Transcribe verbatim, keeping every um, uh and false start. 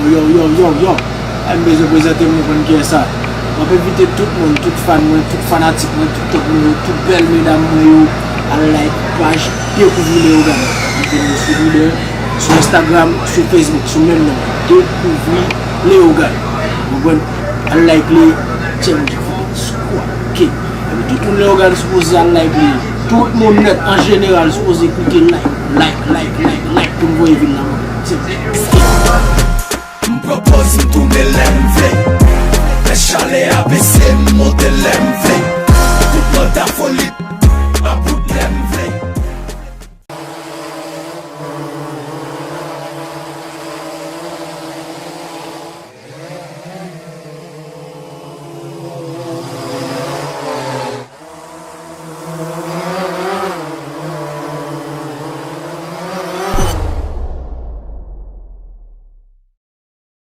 Yo, yo, yo, yo. M bezwen prezante m, nou konn kiyès sa. M ap envite tout moun, tout fan mwen, tout fanatik mwen, tout tòt mwen yo, tout bèl medam mwen yo, al like paj Dekouvri Léogane. Antre nou sou Twitter, sou Instagram, sou Facebook, sou menm non. Dekouvri Léogane. Ou konprann? Al like li, challenge squad. Ok. Epi tout moun Léogane sipoze al like li. Tout moun nèt an jeneral sipoze klike like, like, like, like, like pou n voye vin nan. Se M pran pòz m tounen lè m vle. Lè chalè a bese m monte lè m vle.